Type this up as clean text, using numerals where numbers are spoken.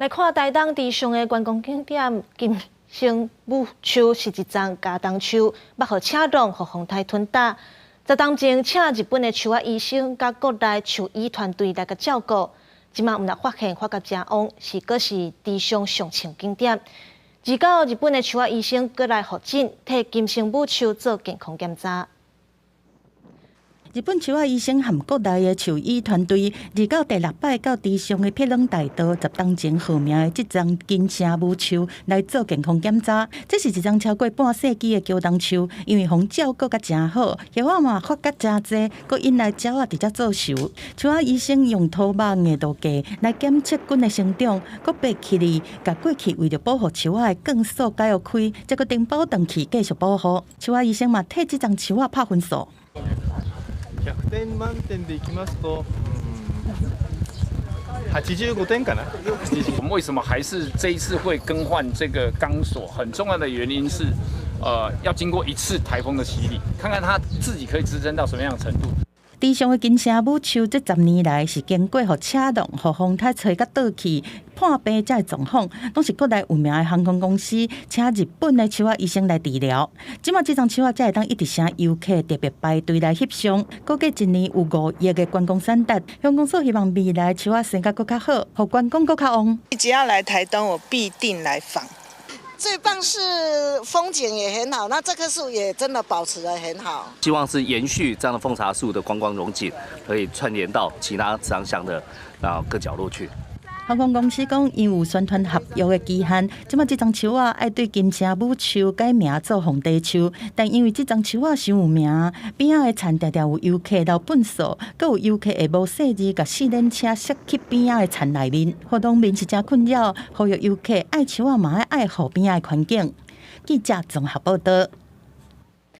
來看台東池上的觀光景點金城武樹是一叢茄苳樹，欲予車浪予風颱吞焦。10冬前請日本的樹仔醫生佮國內獸醫團隊來共照顧，這馬毋但發現發甲誠旺，是閣是池上上暢景點。二九日本的樹仔醫生閣來復診，替金城武樹做健康檢查。日本樹仔醫生和國內的獸醫團隊，二九第六擺到池上的撇朗大道10冬前號名的這叢金城武樹來做健康檢查。這是一叢超過半世紀的茄苳樹，因為予照顧甲誠好，葉仔嘛發甲誠濟，閣引來鳥仔佇遮做岫。樹仔醫生用土肉硬度計來檢測根的生長，閣白起哩，共過去為著保護樹仔的鋼索解開，才閣釘包轉去繼續保護。樹仔醫生嘛替這叢樹仔拍分數。 100点満点でいきますと、85点かな。我們為什麼還是這一次會更換這個鋼索？很重要的原因是，要經過一次颱風的洗禮，看看它自己可以支撐到什麼樣的程度。池上的金城武樹這10年來是經過予車浪、予風颱吹甲倒去、破病這的狀況，攏是國內有名的航空公司請日本的樹仔醫生來治療。這馬這叢樹仔才會當一直請遊客特別排隊來翕相。估計一年有5億的觀光產值。鄉公所希望未來樹仔生甲閣較好，予觀光閣較旺。只要來台東，我必定來訪。最棒是風景也很好，那這棵樹也真的保持得很好。希望是延續這樣的鳳茶樹的觀光榮景，可以串聯到其他池上鄉的啊各角落去。航空公司講，因有宣傳合約的期限，這馬這叢樹仔愛對金城武樹改名做鳳茶樹，但因為這叢樹仔傷有名，邊仔的田定定有遊客留糞埽，閣有遊客會無細膩共四輪車駛去邊仔的田內面，予農民是誠困擾，呼籲遊客愛樹仔嘛愛愛護邊仔的環境。記者綜合報道。